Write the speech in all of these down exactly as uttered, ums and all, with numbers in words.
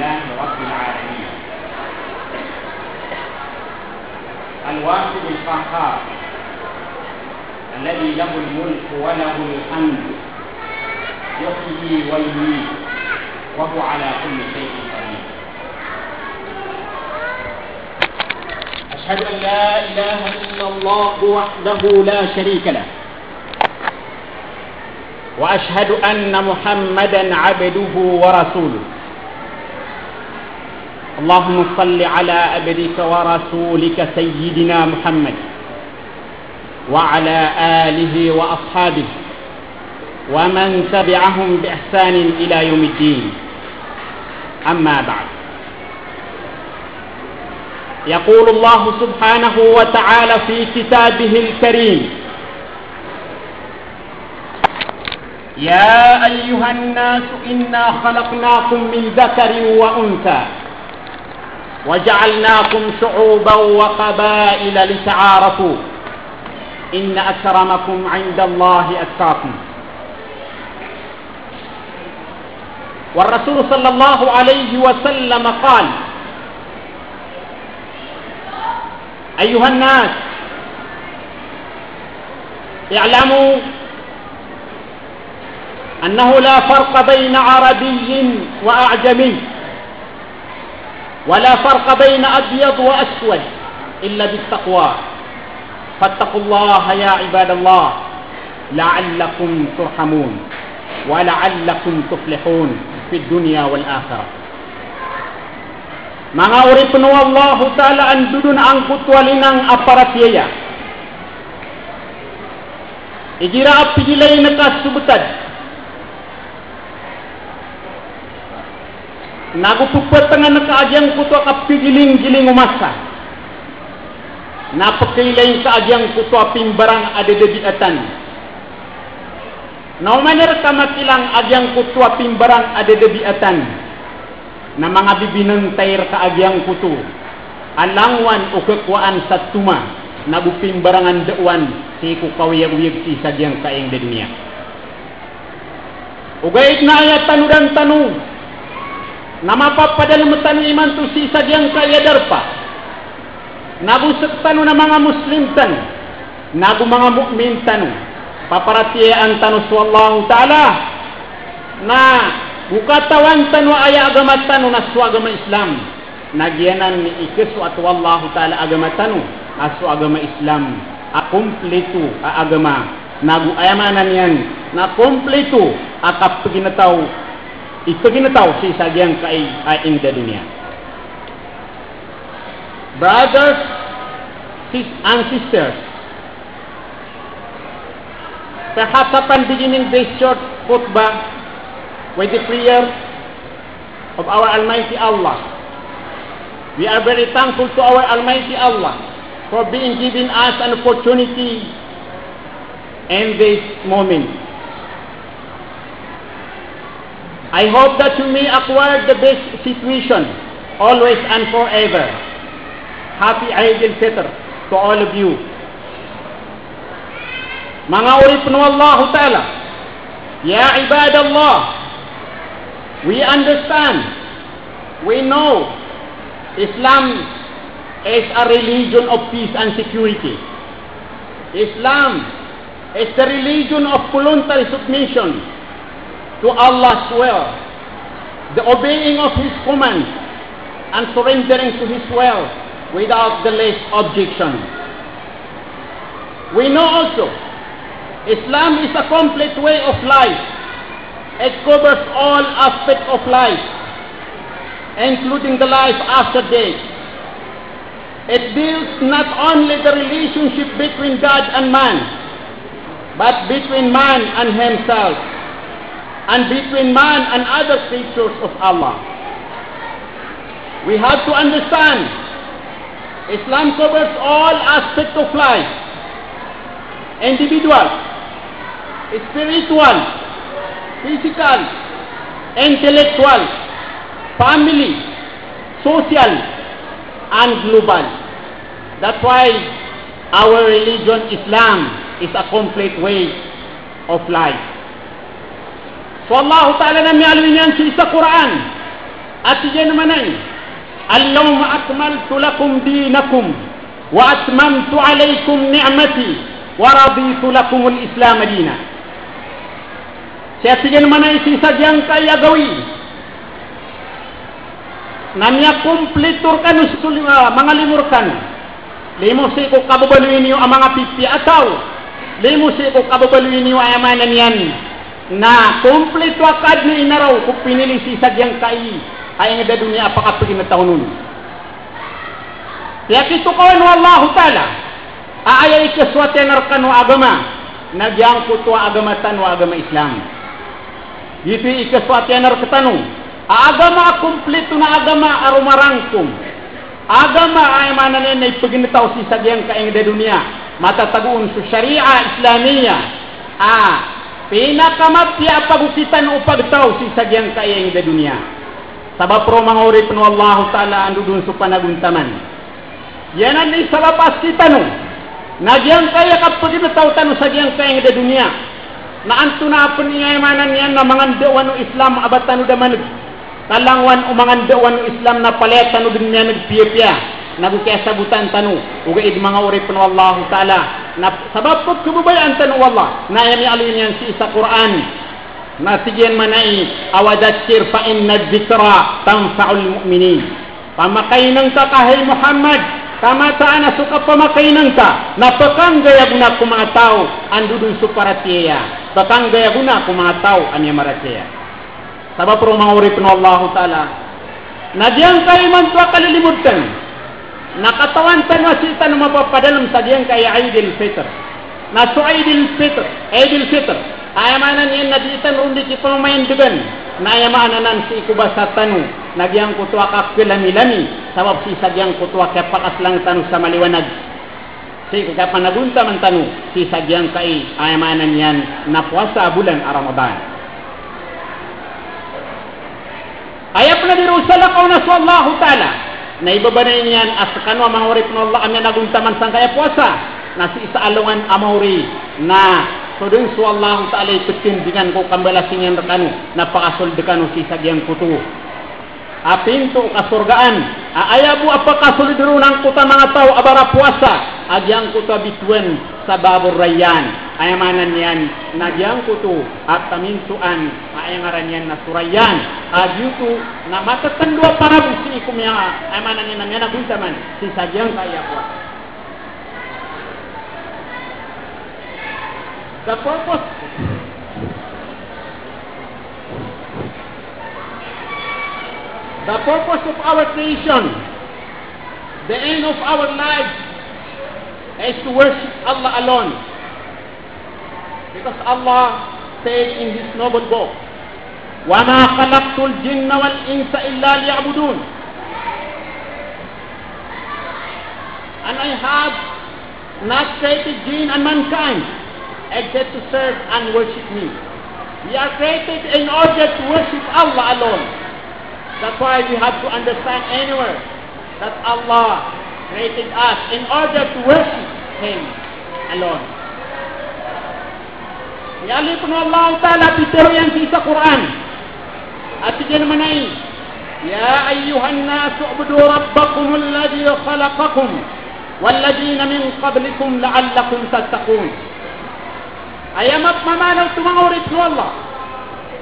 لله رب العالمين، الواحد القهار، الذي له الملك وله الحمد، يحيي ويميت، وهو على كل شيء قدير. أشهد أن لا إله إلا الله وحده لا شريك له، وأشهد أن محمدا عبده ورسوله. اللهم صل على عبدك ورسولك سيدنا محمد وعلى آله وأصحابه ومن تبعهم بإحسان إلى يوم الدين. أما بعد. يقول الله سبحانه وتعالى في كتابه الكريم: يا أيها الناس إنا خلقناكم من ذكر وأنثى وجعلناكم شعوبا وقبائل لتعارفوا إن أكرمكم عند الله أتقاكم. والرسول صلى الله عليه وسلم قال: أيها الناس، اعلموا أنه لا فرق بين عربي وأعجمي، ولا فرق بين أبيض وأسود، إلا بالتقوى. فاتقوا الله يا عباد الله، لعلكم ترحمون، ولعلكم تفلحون في الدنيا والآخرة. Manga oripn o Allahu Ta'ala, andodon angkoto a linang a paratiyaya. Igira a pigilayn ka so btad, nago pphatangan ka a giyangkoto a kapigilinggiling o masa, na pkhailay ka a giyangkoto a pimbarang a da dabiatan. Na oman rka makilang a giyangkoto a pimbarang a da dabiatan, na manga bibinantay rka a giyangkoto a langowan o kakowaan sa toma, nago pimbarangan dn sii ko kaoyagoyag sii sa giyangkai a doniya. Ogaid na aya tanodan tano na mapapadalm tano imanto sii sa giyangkai a darpa, nago sktano na manga Muslim tano, nago manga mu'min tano, paparatiyayaan tano so Allahu Ta'ala, na go katawan tano a aya agama tano na so agama Islam, na giyanan i kasoat o Allahu Ta'ala a agama tano a so agama Islam a komplito a agama, nago aya maana niyan na komplito a kapagintaw, ipagintaw sii sa giyangkai a ingd a doniya. Brothers, sis-, and sisters, perhaps upon beginning this short khutbah with the prayer of our Almighty Allah, we are very thankful to our Almighty Allah for being given us an opportunity in this moment. I hope that you may acquire the best situation always and forever. Happy Eid al-Fitr to all of you. Manga oripn o Allahu Ta'ala, ya ibadallah, we understand, we know Islam is a religion of peace and security. Islam is the religion of voluntary submission to Allah's will, the obeying of His commands, and surrendering to His will without the least objection. We know also, Islam is a complete way of life. It covers all aspects of life, including the life after death. It deals not only the relationship between God and man, but between man and himself, and between man and other creatures of Allah. We have to understand, Islam covers all aspects of life: individual, spiritual, physical, intellectual, family, social, and global. That's why our religion, Islam, is a complete way of life. So Allahu Ta'ala na miyaaloy niyan sii sa Qur'an, A tig iyan a maana iyan, "Al-yawma akmaltu lakum dinakum wa atmamtu alaykum ni'mati wa raditu lakumul Islama dina." Sii, a tig iyan a maana iyan, sii sa giyangkai a gawii na miyakomplito rkano so lima, manga limo rkano. Limo sii ko kababaloy niyo a manga pipiya a taw. Limo sii ko kababaloy niyo a, aya maana niyan na komplito a kaadn a inaraw ko pinili sii sa giyangkai a ingd a doniya a pakapaginetaw on. Piyakitokawan o Allahu Ta'ala a aya ikasowat iyan rkano a agama na giyangkoto a agama tano a agama Islam. Giyoto i ikasowat iyan rktano a agama a komplito na agama a romarangkom. Agama a aya maana niyan na ipaginetaw sii sa giyangkai a ingd a doniya. Matatago on so Sharia Islamiyah a pinakamapiya a pagokitan o pagtaw sii sa giyangkai a ingd a doniya. Sabap roo, manga oripen o Allahu Ta'ala, a ndodon so panagontaman. Giyanan i sabap a sktano na giyangkai a kapaginetaw tano sa giyangkai a ingd a doniya na antonaa pn i, aya maana niyan na manga ndaowan o Islam a ba tano da maneg. Ka langowan o manga ndaowan o Islam na palaya tano dn miyaneg piyapiya, nago kiyasabotan tano, ogaid, manga oripen o Allahu Ta'ala, na sabap ko kababayaan tano o Allah, na aya miyaaloy niyan sii sa Qur'an na tig iyan a maana iyan a, "Wa dhakkir fa inna dhikra tanfa'ul mu'minin." Pamakaineng ka, ka hay Muhammad, ka mataan a so kapamakaineng ka na pkanggay a gona ko manga taw a ndodon so paratiyaya, pkanggay a gona ko manga taw a miyamaratiyaya. Sabap roo, manga oripen o Allahu Ta'ala, na giyangkai imanto a kalilimod tano na katawan tano a sii tano mapapadalm sa giyangkai a Eid al-Fitr. Na so Eid al-Fitr, Eid al-Fitr, aya maana niyan na dii tano ron dii kipamamaindegan. Na aya maana nan sii ko basa tano na giyangkoto a kakhalamilami, sabap sii sa giyangkoto a kiyapakaslang tano sa maliwanag sii ko kapanagontaman tano sii sa giyangkai a, aya maana niyan na powasa a bolan a Ramadan. Aya pn a di roo salakaw na so Allahu Ta'ala na ibabanay niyan a skano a manga oripen o Allah a miyanagontaman sangkaya powasa na sii sa alongan a maori na so dn so Allahu Ta'ala i ptindgan ko kambalasi niyan rkano na pakasold kano sii sa giyangkoto a pinto o kasorgaan, a aya bo a pakasold ron angkoto a manga taw a barapowasa, a giyangkoto a bitowan sa Babur Rayyan. Aya maana niyan na giyangkoto a pamintoan a aya ngaran iyan na so Rayyan. A giyoto na matatndo a parabo sii ko miya, aya maana niyan na miyanagontaman sii sa giyangkaya powasa. The purpose, the purpose of our creation, the aim of our life is to worship Allah alone. Because Allah said in His noble book, "Wa ma khalaqtul jinna wal insa illa liya'budun." And I have not created jinn and mankind except to serve and worship me. We are created in order to worship Allah alone. That's why we have to understand anywhere that Allah created us in order to worship Him alone. Aya pn o Allahu Ta'ala a pitharo iyan sii sa Qur'an a tig iyan a maana iyan, "Ya ayyuhan nasu u'budu rabbakumul ladhi khalaqakum walladhina min qablikum la'allakum tattaqun." Aya mapmamaana oto, manga oripn o Allah,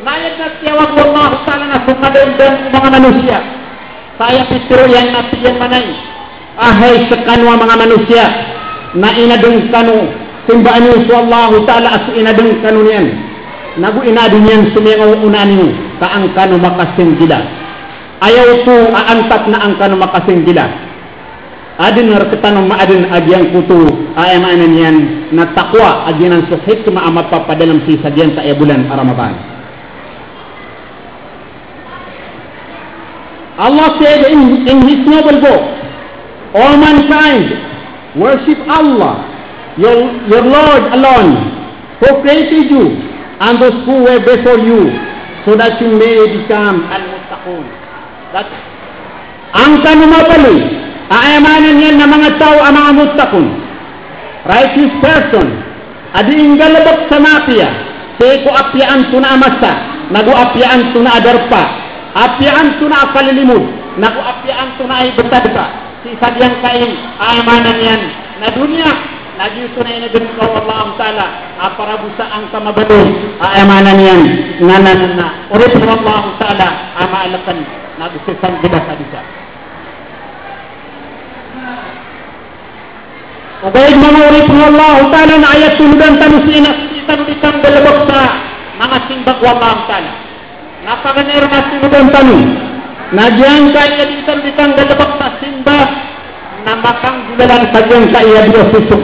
na aya dn a tiyawag o Allahu Ta'ala na so kadamdam o manga manosiya. Sa aya pitharo iyan na tig iyan a maana iyan, "A hay skano a manga manosiya, na inadn kano, simbaa niyo so Allahu Ta'ala a so inadn kano niyan, nago inadn iyan so miyangaoona niyo, ka an kano makasinggila." Aya oto a antat na an kano makasinggila. Adn rktano maadn a giyangkoto a aya maana niyan na taqwa, a giyanan so hikmah a mapapadalm sii sa giyangkaya bolan a Ramadan. Allah said in, in His noble book, "O mankind, worship Allah, your, your Lord alone, who created you and those who were before you, so that you may become al-muttaqun." That an kano mabaloy a aya maana niyan na manga taw a manga muttaqun, righteous person, a dii nggalbk sa mapiya sii ko apiya antonaa a masa, nago apiya antonaa a darpa, Apiya antonaa a kalilimod, nago apiya antonaa i btad ka sii sa giyangkai a aya maana niyan na doniya, na giyoto na inadn ka o Allahu Ta'ala a para bo sa angka mabaloy a aya maana niyan na, na, na, na oripn o Allahu Ta'ala a maalkn, nago sii sa giyangkai a doniya. Ogaid manga oripn o Allahu Ta'ala, na aya tolodan tano sii na sii tano di kanggalbk sa manga simba ko Allahu Ta'ala. Na paganay ron a tolodan tano na giyangkai a di tano di kanggalbk sa simba na makanggolalan sa giyangkai a dowa sosok.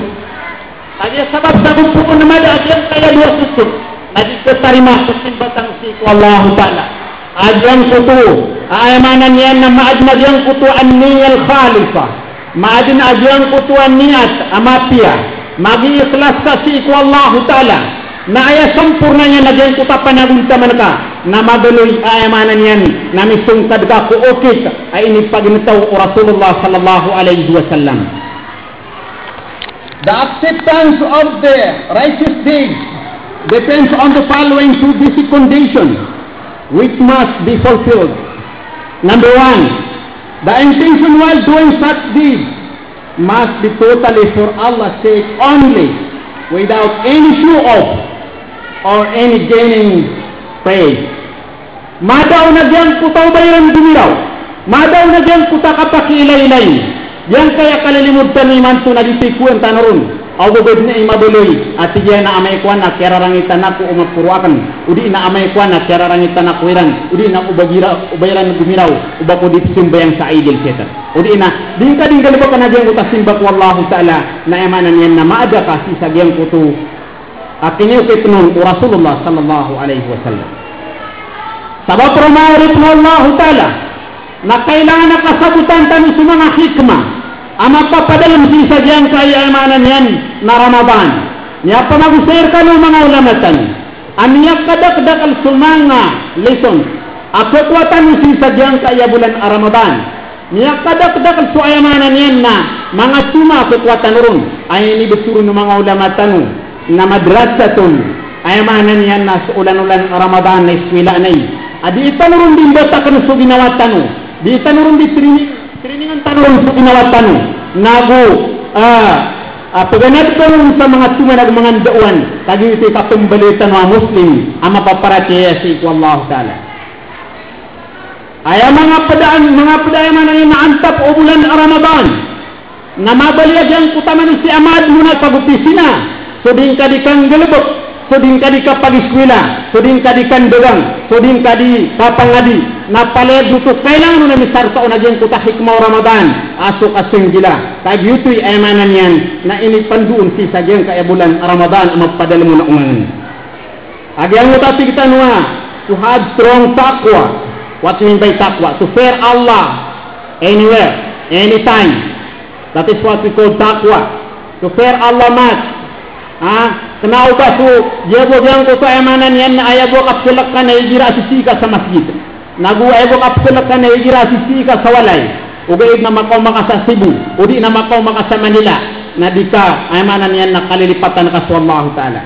Kagiya sabap sa gompoon a mada a giyangkai a dowa sosok na di katarima ko simba tano sii ko Allahu Ta'ala. A giyangkoto a aya maana niyan na maadn a giyangkoto a niyya al-khalisa. Maadn a giyangkoto a niyat a mapiya. Magiikhlas ka sii ko Allahu Ta'ala. Na aya samporna niyan na giyangkoto a panagontaman ka na mabaloy a aya maana niyan na misongkad ka ko okit a inipagintaw o Rasulullah sallallahu alaihi wasallam. The acceptance of the righteous deeds depends on the following two basic conditions which must be fulfilled. Number one, the intention while doing such deeds must be totally for Allah's sake only, without any show off or any gaining praise. Mada on a giyangkoto a ba iran gomiraw, mada on a giyangkoto a kapakiilaylay. Giyangkaya kalilimod tano imanto na di tikowan tano ron. Aw ba badn i mabaloy a tig iyan a amay ko ana kiyararangitan ako o maporo akn, odi na amay ko ana kiyararangitan ako iran, odi na o ba gira, o ba iran gomiraw o ba ko di pzambayang sa Eid al-Fitr. Odi na di ngka di nggalbk a giyangkoto a simba ko Allahu Ta'ala, na aya maana niyan na maada ka sii sa giyangkoto a kiniokit on o Rasulullah sallallahu alaihi wasallam. Sabap roo manga oripn o Allahu Ta'ala, na kailangan a kasabotan tano so manga hikmah a mapapadalm sii sa giyangkai a aya maana niyan na Ramadan. Miyapamagosay rkano o manga ulama tano a miyakadakdakl so manga lesson a khakowa tano sii sa giyangkai a bolan a Ramadan. Miyakadakdakl so aya maana niyan na manga soma a khakowa tano ron, a inibtho ron o manga ulama tano na madrasatun, aya maana niyan na so olan-olan a Ramadan na iskuwila anay a dii tano ron dii mbatakn so ginawa tano, dii tano ron dii training, trainingan tano ron so ginawa tano, nago, ah, ah, paganad tano ron sa manga soma nago manga ndaowan, kagiya oto i kapmbaloy tano a Muslim a mapaparatiyaya sii ko Allahu Ta'ala. Aya manga pd a, manga pd a aya maana niyan na antap o bolan a Ramadan na mabaloy a giyangkoto a manosiya a maadn on a pagopisina, so di ngka di kanggalbk, so di ngka di kapagiskuwila, so di ngka di kandagang, so di ngka di kapangadi, na palaya giyoto kailangan on a misarta on a giyangkoto a hikmah o Ramadan a so kasanggila. Kagiya oto i aya maana niyan na inipndo on sii sa giyangkaya bolan a Ramadan a mapadalm on a ongangn. A giyangkoto a tig tano a, to have strong taqwa. What do you mean by taqwa? To fear Allah anywhere, anytime. That is what we call taqwa. To fear Allah much. Ha? Kna o ba so, giya bo giyangkoto a aya maana niyan na aya bo a kapkhalk ka na igira a sisii ka sa masjid. Nago aya bo a kapkhalk ka na igira a sisii ka sa walay. Ogaid na makaoma ka sa Cebu, odi na makaoma ka sa Manila. Na di ka, aya maana niyan na kalilipatan ka so Allahu Ta'ala.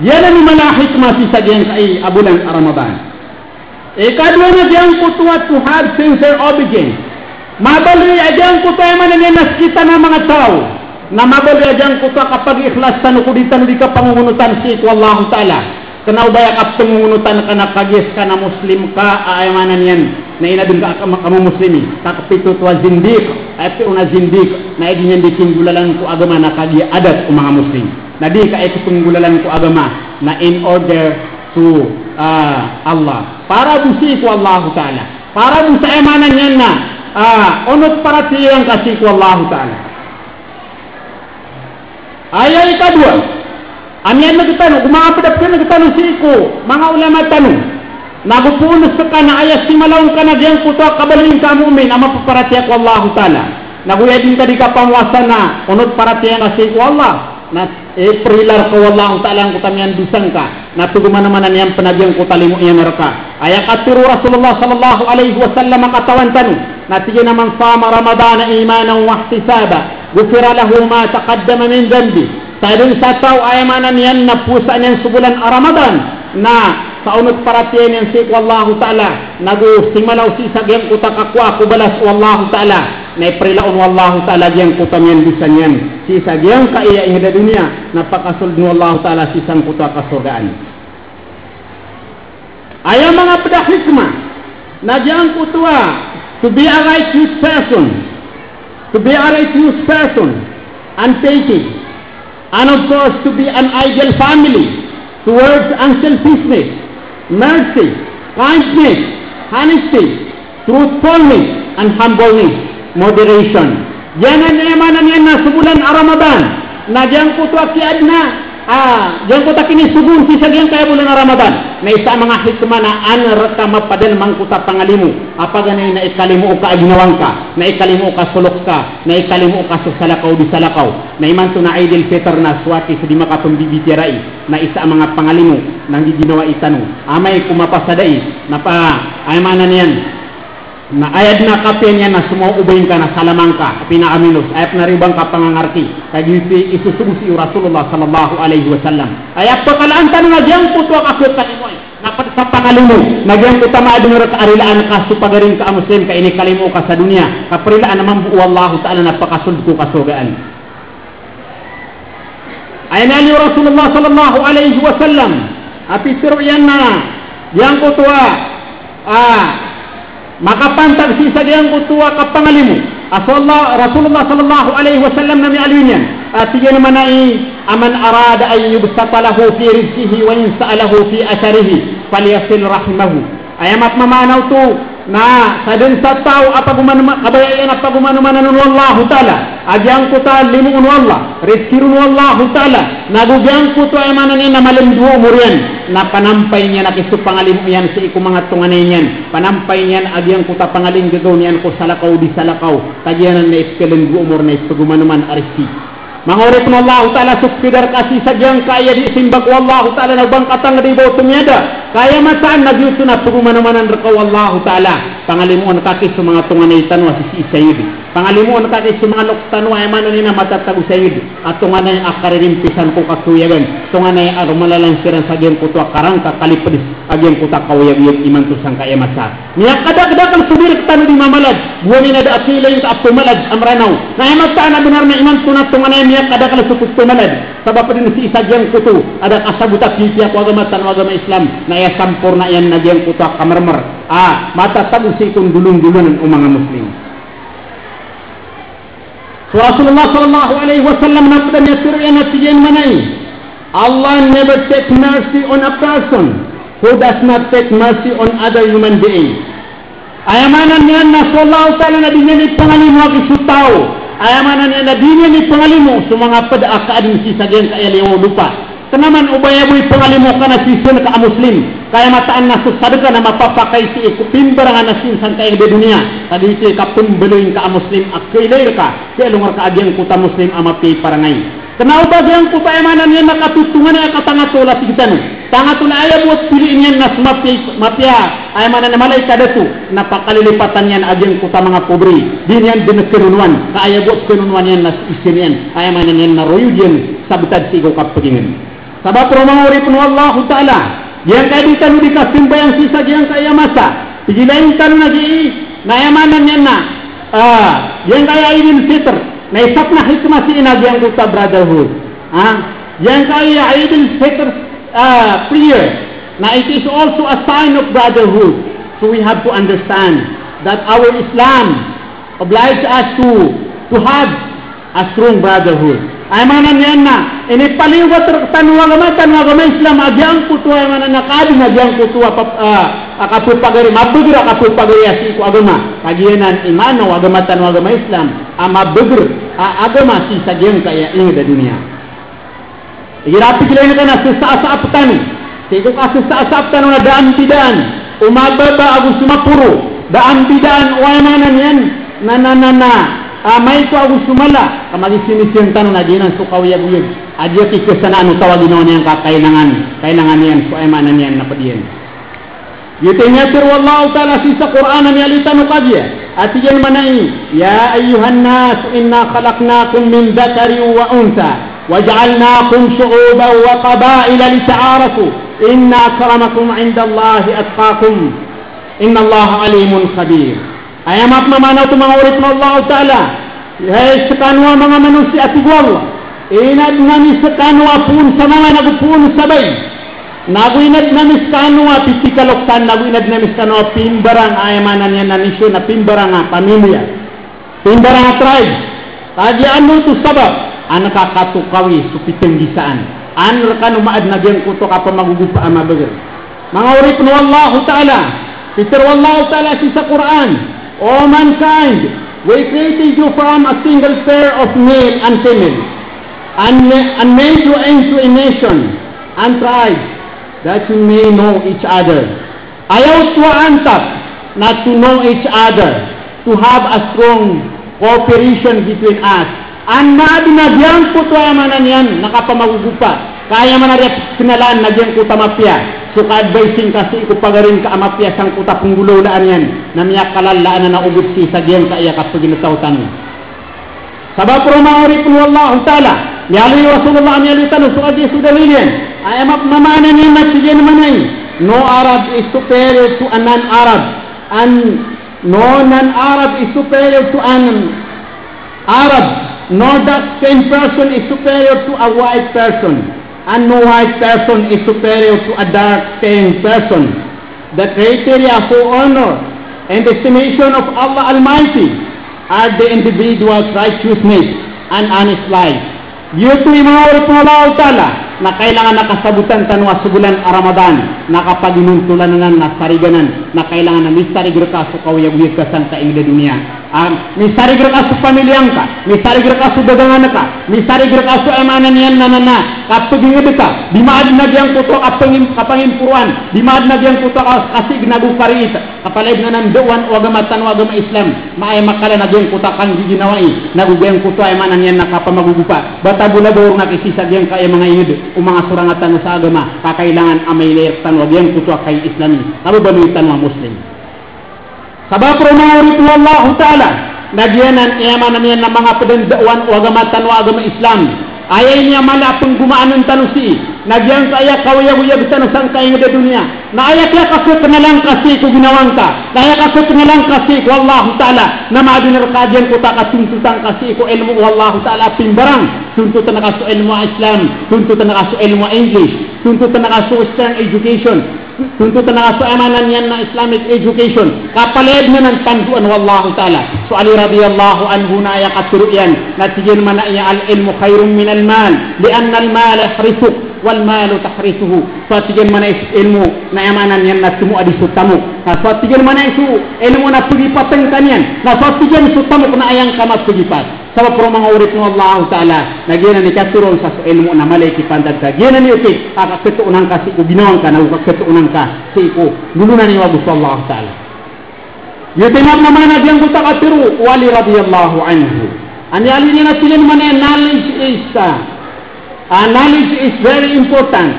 Giyanan i mala a hikmah sii sa giyangkai a bolan a Ramadan. Ikadowa na giyangkoto a to have sincere obedience. Mabaloy a giyangkoto a aya maana niyan na sktano a manga taw na mabaloy a giyangkoto a kapagikhlas tano ko di tano di kapangongonotan sii ko Allahu Ta'ala. Kna o ba aya kapngongonotan ka na kagiya ska na Muslim ka a aya maana niyan na inadn ka a kama, kama Muslimi. Takpito oto a zindiq, aya pitharo on a zindiq na aya di niyan di kinggolalan ko agama na kagiya adat o manga Muslim. Na di ka aya kipnggolalan ko agama na in order to, ah, Allah. Para bo sii ko Allahu Ta'ala. Para bo sa aya maana niyan na, ah, onot paratiyaya ngka sii ko Allahu Ta'ala. Aya ikadowa a miyan'g tano, go manga pd a pkhan'g tano sii ko manga ulama tano. Na go poon ska na aya simalaw ngka na giyangkoto a kabaloy ngka a mu'min a mapaparatiyaya ko Allahu Ta'ala. Na go aya di ngka di kapamowasa na onot paratiyaya ngka sii ko Allah. Na, eh, prila rka o Allahu Ta'ala angkoto a miyandosa ngka. Na togo man a maana niyan pn a giyangkoto a limo iyan rka. Aya katharo o Rasulullah sallallahu alaihi wasallam a katawan tano. Na tig iyan a, "Man sama Ramadana imanan wa ihtisaban, ghufira lahu ma taqaddama min dhanbih." Sa dn sa taw a aya maana niyan na powasaan iyan so bolan a Ramadan, na sa onot paratiyaya niyan sii ko Allahu Ta'ala, nago simalaw sii sa giyangkoto a kakowa ko balas o Allahu Ta'ala, na iprila on o Allahu Ta'ala giyangkoto a miyandosa niyan sii sa giyangkaya inged a doniya, na pakasold o Allahu Ta'ala sii sangkoto a kasorgaan. Aya manga ped a hikmah na giyangkoto a, to be a righteous person, to be a righteous person, unfaithful, and of course to be an ideal family towards unselfishness, mercy, kindness, honesty, truthfulness, and humbleness, moderation. Giyanan i maana niyan na so bolan a Ramadan na giyangkoto a kiyaadna, ah, giyangkoto a kinisogoon sii sa giyangkaya bolan a Ramadan, na isa a manga hikmah na an reka mapadalem angkoto a pangalimo a paganay na ikalimo o ka a ginawa ngka, na ikalimo o ka so loks ka, na ikalimo o ka so salakaw di salakaw. Na imanto na Eid al-Fitr na so ati so di makapembibitiyarai, na isa a manga pangalimo na nggiginawa i tano. Amay ko mapasad ai, na pa, aya maana niyan na aya den a kapiya niyan na somaw o baing ka na salama ngka, a pinakaminos, aya penariba ngka pangangarti, ka giyoto i isosogo sii o Rasulullah sallallahu alaihi wasallam. Aya pekalaan tano na giyangkoto a kapiya kalimoay na ped sa pangalimo, na giyangkoto a maadn reka a rilaan ka so pagari ngka a Muslim ka inikalimo ka sa doniya, ka perilaan a mambo o Allahu Ta'ala na pakasold ko kasorgaan. Aya inaloy o Rasulullah sallallahu alaihi wasallam a pitharo iyan na giyangkoto a, a, makapantag sii sa giyangkoto a kapangalimo a so Allah, Rasulullah sallallahu alaihi wasallam na miyaaloy niyan a tig iyan a maana i, "Man arada an yubsata lahu fi rizqihi wa yunsa'a lahu fi atharihi, falyasil rahimahu." Aya mapmamaana oto na sadn sa taw a pagoman-, kabaya iyan a pagomanomanan on o Allahu Ta'ala a giyangkoto a limo on o Allah, rizki ron o Allahu Ta'ala, nago giyangkoto a aya maana niyan na malemdowa omor iyan, na panampay niyan a kisopangalimo iyan sii ko manga tonganay niyan, panampay niyan a giyangkoto a pangalinggagaw niyan ko salakaw di salakaw, ka giyanan na ipkalemdowa omor na ipagomanoman a rizki. Manga oripn o Allahu Ta'ala, so pkidar ka sii sa giyangkaya di simba ko Allahu Ta'ala na o ba ngka tangedi ba oto miyada, ka aya mataan na giyoto na pagomanomanan reka o Allahu Ta'ala. Pangalimoon ka ki so manga tonganay tano a sisii sa ingd. Pangalimoon ka ki so manga loks tano a aya maana niyan na matatago sa ingd a tonganay a karirimpisan ko kasoyagan, tonganay a romalalan siran sa giyangkoto a karangka kalipds a giyangkoto a kaoyagoyag imanto sangkaya masa. Miyakadakdakel so di rektano di mamalad, gowani na da a kailay ngka a pemalad a Mranaw. Na aya mataan a benar na imanto na tonganay miyakadakdakel so pemalad. Sabap den sii sa giyangkoto a da kasabot a pipiya ko agama tano a agama Islam, na aya samporna iyan na giyangkoto a kamermer a matatago sii ko ndolondolonan o manga Muslim. So Rasulullah sallallahu alaihi wasallam na ped a miyatharo iyan a tig iyan a maana i, "Allah never take mercy on a person who does not take mercy on other human being." Aya maana niyan na so Allahu Ta'ala na di niyan ipangalimo a ki so taw. Aya maana niyan na di niyan ipangalimo so manga ped a kaadn sii sa giyangkaya liyawaw o lopa. Kena man o ba aya bo ipangalimo ka na sii sa ngka a Muslim, ka aya mataan na so sadka na mapapakay sii ko pimbarangan a sii sangkaya ingd a doniya, ka giyoto i kapembaloy ngka a Muslim a kailay reka, kialong reka a giyangkoto a Muslim a mapiya i parangay. Kena o ba giyangkoto a aya maana niyan na katotonganay a katangatol a tig tano. Tangatol a aya bo a piliin iyan na so mapiya, mapiya, aya maana niyan na mala i kadato, na pakalilipatan iyan a giyangkoto a manga pobre. Di niyan den kenonoan, ka aya bo a kenonoan iyan na so isin iyan, aya maana niyan na royod iyan sa btad sii ko kapagingd. Sabap roo manga oripn o Allahu Ta'ala, giyangkaya di tano di kasambayang sii sa giyangkaya masa, pigilain tano na gii, na aya maana niyan na, ah, giyangkaya Eid al-Fitr, na isa pn a hikmah sii na giyangkoto a brotherhood. Ah, giyangkaya Eid al-Fitr, ah, prayer, na it is also a sign of brotherhood. So we have to understand that our Islam oblige us to, to have a strong brotherhood. Aya maana niyan na inipaliyogat rektano o agama tano a agama Islam a giyangkoto a aya maana na kaadn a giyangkoto a pap-, a, a kapepagari, mabagr a kapepagari a sii ko agama. Ka giyanan i maana o agama tano a agama Islam a mabagr a agama sii sa giyangkaya ingd a doniya. Igira pigilain ka na sesasaap tano sii ko kasesasaap tano na da a mbidaan o mababa ago so maporo, da a mbidaan o aya maana niyan na, na, na, na, ah, maito ago so mala, ka magisinisiyon tano na giyanan so kaoyagoyag a di a kikhasanaan o taw a ginawa niyan ka kainangan, kainangan iyan so aya maana niyan na ped iyan. Giyoto i miyatharo o Allahu Ta'ala sii sa Qur'an a miyaaloy tano kagiya a tig iyan a maana i, "Ya ayyuhan nas, inna khalaqnakum min dhakarin wa untha, wa ja'alnakum shu'uban wa qaba'ila lita'arafu, Inna akramakum indallahi atqakum. Innallaha alimun khabir. Aya mapmamaana oto, manga oripn o Allahu Ta'ala, hay skano a manga manosiya, a tig o Allah, inadn ami skano a poon sa mama nago poon sa bai, nago inadn ami skano a pitikaloktan, nago inadn ami skano a pimbarang, aya maana niyan na nation, a pimbarang a pamilya, pimbarang a tribe. Kagiya ano oto sabap, an ka katokawi so pitnggisaan, an rkano maadn a giyangkoto a kapamagogopa a mabagr. Manga oripn o Allahu Ta'ala, pitharo o Allahu Ta'ala sii sa Qur'an, "O mankind, we created you from a single pair of male and female, and, ma- and made you into a nation and tribe, that you may know each other." Aya oto a antap na to know each other, to have a strong cooperation between us. An maadn a giyangkoto, aya maana niyan na kapamagogopa, ka aya maana niyan a pkhakenalan na giyangkoto a mapiya, so ka-advice ngka sii ko pagari ngka a mapiya sangkoto a pnggolawlaan iyan, na miyakalala anan a ogot sii sa giyangkaya kapaginetaw tano. Sabap roo, manga oripn o Allahu Ta'ala, miyaaloy o Rasulullah, miyaaloy tano so hadith, so dalil iyan. Aya mapmamaana niyan na tig iyan mambo a, "No Arab is superior to a non-Arab, and no non-Arab is superior to an Arab, no dark-skinned person is superior to a white person, and no white person is superior to a dark-skinned person. The criteria for honor and estimation of Allah Almighty are the individual's righteousness and honest life." Giyoto i, manga oripn o Allahu Ta'ala, na kailangan a kasabotan tano a so bolan a Ramadan na kapaginontolan anan na sarigan anan, na kailangan a misarig rka so kaoyagoyag ka sangkai a doniya. A, misarig rka so pamilya ngka, misarig rka so dagangan ka, misarig rka so, aya maana niyan na, na, na kapagingd ka, di maadn a giyangkoto a kapangim-, kapangimporoan, di maadn a giyangkoto a ka-, kasign ago kariit, ka palaya dn anan da'wan o agama tano a agama Islam, na aya makalan a giyangkoto a kanggiginawai, nago giyangkoto a, aya maana niyan na kapamagogopa, ba ta bo labaw ron a kisii sa giyangkaya manga ingd o manga sorang tano sa agama, ka kailangan a mailay rktano a giyangkoto a kai-Islami, ka babaloy tano a Muslim. Sabap roo, manga oripn o Allahu Ta'ala, na giyanan i, aya maana niyan na manga pd a da'wan o agama tano a agama Islam. Aya ini a mala a pnggomaan tano sii, na giyangkaya kaoyagoyag tano sangkai a doniya. Na aya kiyakakhakenalan ka sii ko ginawa ngka, na aya kakhakenalan ka sii ko Allahu Ta'ala, na maadn rka giyangkoto a katontotan ka sii ko ilmo o Allahu Ta'ala a pimbarang. Tontotan ka so ilmo a Islam, tontotan ka so ilmo a English, tontotan ka so Western education, tontotan ka so, aya maana niyan na Islamic education, ka palaya dn anan tandoan o Allahu Ta'ala. So Ali radiyallahu anhu na aya katharo iyan, na tig iyan mambo a, "Al-ilmu khayrun minal mal, li'annal mala yahrisuka, wal malu tahrisuhu." So, tig iyan mambo a, so ilmo na, aya maana niyan na tomo a di so tamok. Na so, tig iyan mambo a, so ilmo na pagipat ngka niyan. Na so, tig iyan, so tamok na aya ngka mapagipat. Sabap roo, manga oripn o Allahu Ta'ala, na giyanan i katharo on sa so ilmo na mala i kipantag ka. Giyanan i okit a kakhatoon angka sii ko ginawa ngka, nago kakhatoon angka sii ko lolonani o ago so Allahu Ta'ala. Giyoto i mapmamaana giyangkoto a katharo o Ali radiyallahu anhu. An Ali niyan na tig iyan mambo a, knowledge is, uh, uh, knowledge is very important,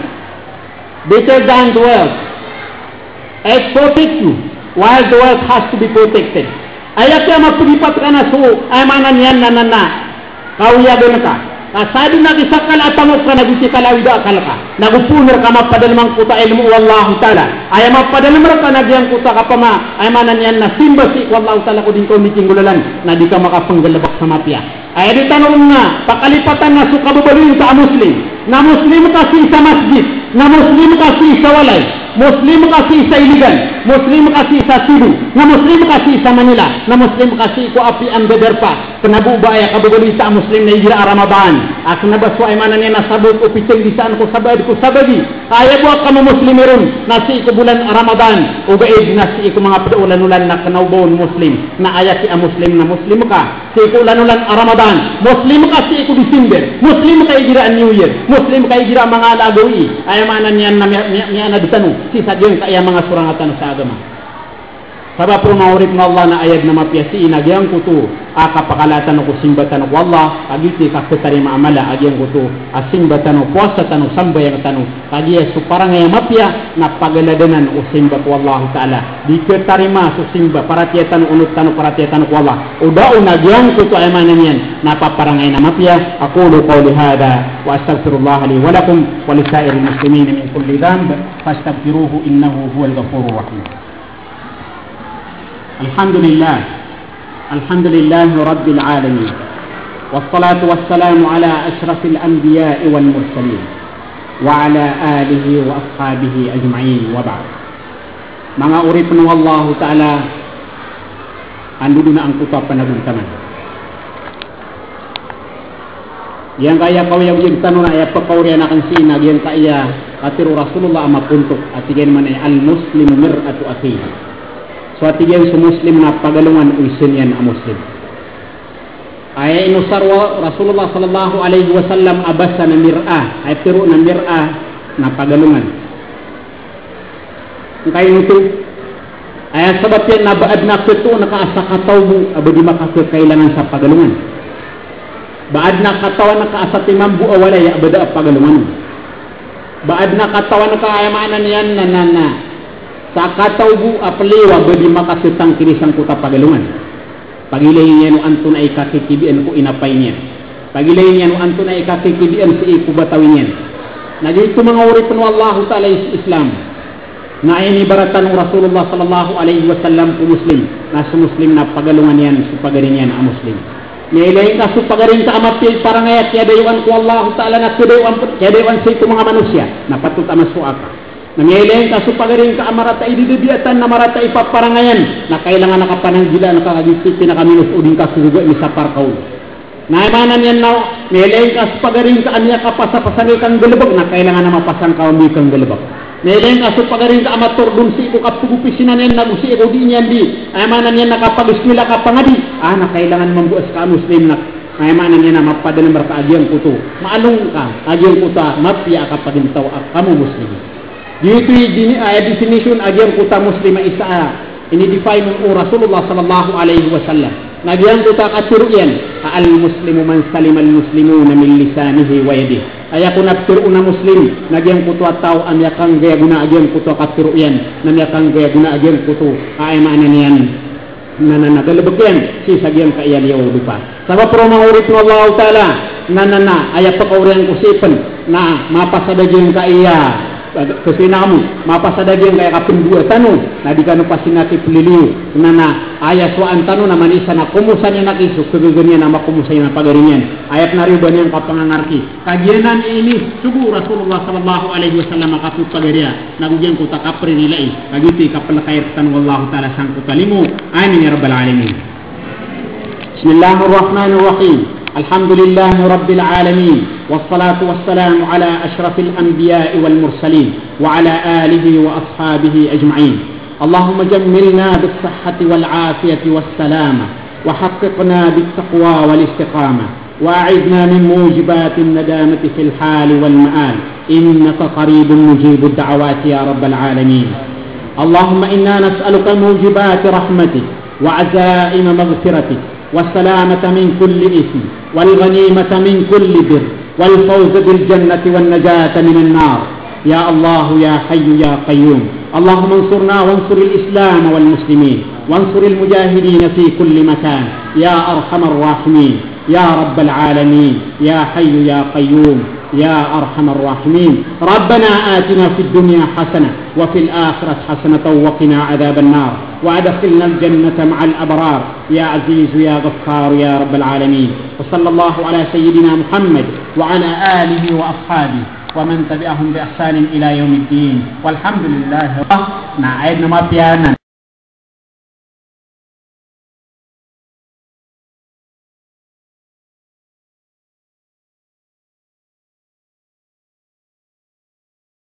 better than the wealth. It protects you, while the wealth has to be protected. Aya kiyamapagipat ka na so, aya maana niyan na, na, na kaoyagan ka. Ka sadn a di sa kala a tamok ka, nago di kala a wida a akal ka, nago poon rka mapadalm angkoto a ilmo o Allahu Ta'ala. Aya mapadalm rka na giyangkoto a kapama, aya maana niyan na simba sii ko Allahu Ta'ala ko di ngka on di tinggolalan, na di ka makapnggalbk sa mapiya. Aya di tano ron na pakalipatan na so kababaloy ngka a Muslim. Na Muslim ka sii sa masjid, na Muslim ka sii sa walay, Muslim ka sii sa Iligan, Muslim ka sii sa Cebu, na Muslim ka sii sa Manila, na Muslim ka sii ko apiya a ndadarpa. Kna bo ba aya kababaloy sa a Muslim na igira a Ramadan. A kna ba so, aya maana niyan na sabot o pitnggisaan ko sabaad ko sabagi. Aya bo a kamamuslim iron na sii ko bolan a Ramadan, ogaid na sii ko manga pd a olan-olan na kna o ba on Muslim. Na aya ki a Muslim na Muslim ka sii ko olan-olan a Ramadan, Muslim ka sii ko December, Muslim ka igira a New Year, Muslim ka igira a manga ala a gawii. Aya maana niyan na miya-, miya-, miyaanad tano sii sa giyangkaya manga sorang tano sa agama. Sabap roo, manga oripn o Allah, na aya dn a mapiya sii na giyangkoto a kapakala tano ko simba tano ko Allah, kagiya kaketarima a mala a giyangkoto a simba tano, powasa tano, sambayang tano, kagiya so parangay a mapiya na pagaladanan o simba ko Allahu Ta'ala. Di ketarima so simba, paratiyaya tano, onot tano, paratiyaya tano ko Allah. O da on a giyangkoto a aya maana niyan na paparangayan a mapiya. Aqulu qawli hadha wa astaghfirullaha li wa lakum wa li sa'iril muslimina min kulli dhanb, fastaghfiruhu innahu huwal ghafurur rahim. Alhamdulillah. Alhamdulillahi Rabbil Alamin. Wassalatu wassalamu ala ashrafil anbiya'i wal mursalin. Wa ala alihi wa ashabihi ajma'in, wa ba'd. Manga oripn o Allahu Ta'ala, anda dn a angkoto a panagontaman. Giyangkaya kaoyagoyag tano na aya pkaoriyan akn sii na giyangkaya katharo o Rasulullah a mapontok, a tig iyan mambo a al-muslimu mir'atu akhihi. So a tig iyan so Muslim na pagalongan o isa niyan a Muslim. Aya inosar o Rasulullah sallallahu alaihi wasallam a basa na mir'ah, aya tharo na mir'ah na pagalongan. Ngkaino oto? Aya sabap iyan na ba adn a katoon ka a sakataw bo a ba di makakakailangan sa pagalongan. Ba adn a katawan ka a satiman bo a walay a ba da a pagalongan. Ba adn a katawan ka, aya maana niyan na, na, na sakataw bo a pliyo a ba di makakatangkili sangkoto a pagalongan. Pagilayin iyan o antonaa i kakikibiyaan ko inapay niyan. Pagilayin iyan o antonaa i kakikibiyaan sii ko batawi niyan. Na giyoto manga oripn o Allahu Ta'ala i Islam. Na inibaratan o Rasulullah sallallahu alaihi wasallam ko Muslim, na so Muslim na pagalongan iyan so pagari niyan a Muslim. Miyailay ngka so pagari ngka a mapiya i parangay a kiyadayoan ko Allahu Ta'ala na kiyadayoan, kiyadayoan sii ko manga manosiya, na patot a masowa ka. Na miyailay ngka so pagari ngka a marata i didabiyatan na marata i paparangayan, na kailangan a kapananggilaan ka kagiya so pinakaminos o di ngka kagaga misapar ka on. Na aya maana niyan na miyailay ngka so pagari ngka a miyakapasapasang i kanggalbk, na kailangan a mapasang ka on i kanggalbk. Miyailay ngka so pagari ngka a matordon sii ko kapagopisinan iyan nago sii ko di niyan di, aya maana niyan na kapagiskuwila, kapangadi, a, na kailangan mambo a ska a Muslim na, aya maana niyan na mapadalm rka a giyangkoto, maalong ka a giyangkoto a mapiya a kapagintaw a kamo Muslim. Giyoto i dini-, aya definition a giyangkoto a Muslim a isa a ini-define o Rasulullah sallallahu alaihi wasallam. Na giyangkoto a katharo iyan a al-muslimu man salimal muslimuna min lisanihi wa yadihi. Aya kon a ptharoon a Muslim na giyangkoto a taw a miyakanggay a gona a giyangkoto a katharo iyan, na miyakanggay a gona a giyangkoto a, aya maana niyan na, na, na galbk iyan sii sa giyangkaya liyawaw o dopa. Sabap roo manga oripn o Allahu Ta'ala, na, na, na aya pkaoriyan ko sii pn na mapasad a giyangkaya, eh, kasoy na kamo, mapasad a giyangkaya kapndowa tano, na di kano pasin a kipliliyo, na, na aya sowaan tano na manisa na komosan iyan aki so kagaga niyan a makomosan iyan a pagari niyan. Aya pn a riyoba niyan kapangangarki. Kagiya anan i inisogo o Rasulullah sallallahu alaihi wasallam a kapagariya, na go giyangkoto a kapririlai, kagiya oto i kaplkay rktano o Allahu Ta'ala sangkoto a limo. Amin ya rabbal alamin. Bismillahir rahmanir rahim. Alhamdulillahi rabbil alamin. Wassalatu wassalamu ala ashrafil anbiya'i wal mursalin, wa ala alihi wa ashabihi ajma'in. Allahumma jammilna bis sihhati wal afiyati was salama, wa haqqiqna bit taqwa wal istiqama. وأعذنا من موجبات الندامة في الحال والمآل، إنك قريب مجيب الدعوات يا رب العالمين. اللهم إنا نسألك موجبات رحمتك وعزائم مغفرتك والسلامة من كل إثم والغنيمة من كل بر والفوز بالجنة والنجاة من النار. يا الله يا حي يا قيوم، اللهم انصرنا وانصر الإسلام والمسلمين وانصر المجاهدين في كل مكان يا أرحم الراحمين. يا رب العالمين، يا حي يا قيوم، يا أرحم الراحمين. ربنا آتنا في الدنيا حسنة وفي الآخرة حسنة وقنا عذاب النار، وأدخلنا الجنة مع الأبرار، يا عزيز يا غفار يا رب العالمين. وصلى الله على سيدنا محمد وعلى آله وأصحابه ومن تبعهم بإحسان إلى يوم الدين. والحمد لله. Na aya na mapiya anan.